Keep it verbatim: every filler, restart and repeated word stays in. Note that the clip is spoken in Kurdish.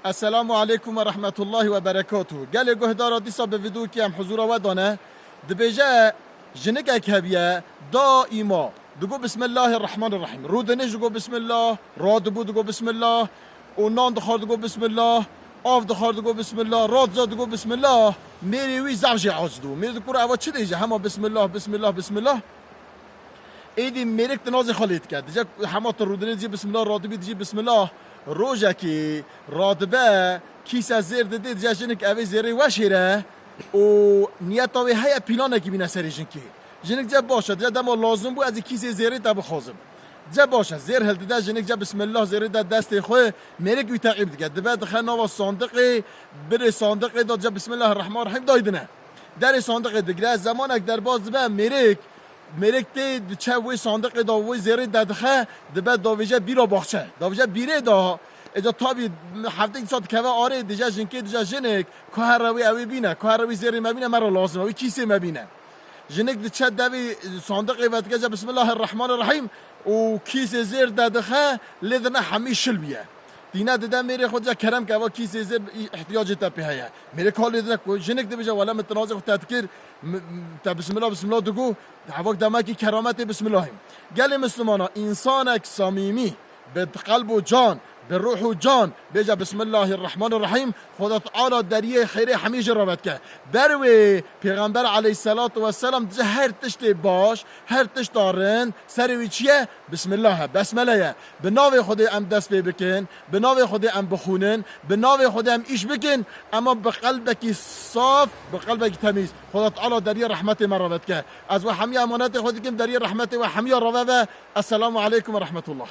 Esselamu aleykum ve rahmetullahi ve berekatuhu. Gelê guhdara, dîsa bi vîdeokê em huzura we dane. Dibêje, jinikek hebiye, daîma digo Bismillahirrahmanirrahîm. Rûdinêj digo Bismillah, radibû digo Bismillah, û nan dixwar digo Bismillah, av dixwar digo Bismillah, radiza digo Bismillah. Mêrê wî zaf jê aciz dibû. Mêrê dikor eva çi dêje? Hema Bismillah, Bismillah, Bismillah. Êdî mêrik di nazê xwe lê dike. Dije hema tu rûdinê dijî Bismillah, radibî dijî Bismillah. Rojekê radibe, kîse zêr didê, dije jinik evê zêrê weşêre û niyeta wê heye, planekî bîne serê jinkê. Jinik dije baş e, dije dema lazim bû ez ê kîsê zêrê te bixwazim. Dije baş e, zêr hildide, jinik dije Bismillah, zêrê de destê xwe, mêrik wî teqîb dike. Dibe dixe nava sandiqê, birê sandiqê de dije Bismillahirrahmanirrahîm, daydine. Derê sandiqê digire, zemanek derbas dibe, mêrik Mêrik tê diçe wê sandiqê de, wê zêrê de dixe, dibe davêje bîra baxçe. Davêje bîrê de, êca tabî heftê dîsa dikeve arê, dije jinkê, dije jinik, ku here wê ew ê bîne, ku here wê zêrê me bîne, me re lazim e, wê kîsê me bîne. Jinik diçe devê sandiqê ve dike, dije Bismillahirrahmanirrahîm û kîsê zêr de dixe, lê dine hemî şil bûye. Tîne dide mêrê xwe, dije kerem ke, eva kîsê zêr îhtiyacê te pê heye. Mêrê kalê dide ku jinik dibêje, wele min tinazê xwe te dikir, m-, m-, te Bismillah, Bismillah digo, Hevok demekî kerametê Bismillahî. Gelê Mislimana, însanek samîmî, bi qelb û can, bi ruh û can, bêje Bismillahirrahmanirrahîm, Xweda Teala deriyê xêrê hemî jê re vedike. Ber wê Pêxember aleyhisselatu vesselam dije her tiştê baş, her tişta rind, serê wî çi ye? Bismillah e, besmele ye. Bi navê Xwedê em dest pê bikin, bi navê Xwedê em bixwînin, bi navê Xwedê em îş bikin, ema bi qelbekî saf, bi qelbekî temîz. Xweda Teala deriyê rehmetê me re vedike. Ez we hemiya emanetê xwe dikim, deriyê rehmetê we hemiya re veve. Esselamu aleykum ve rahmetullah.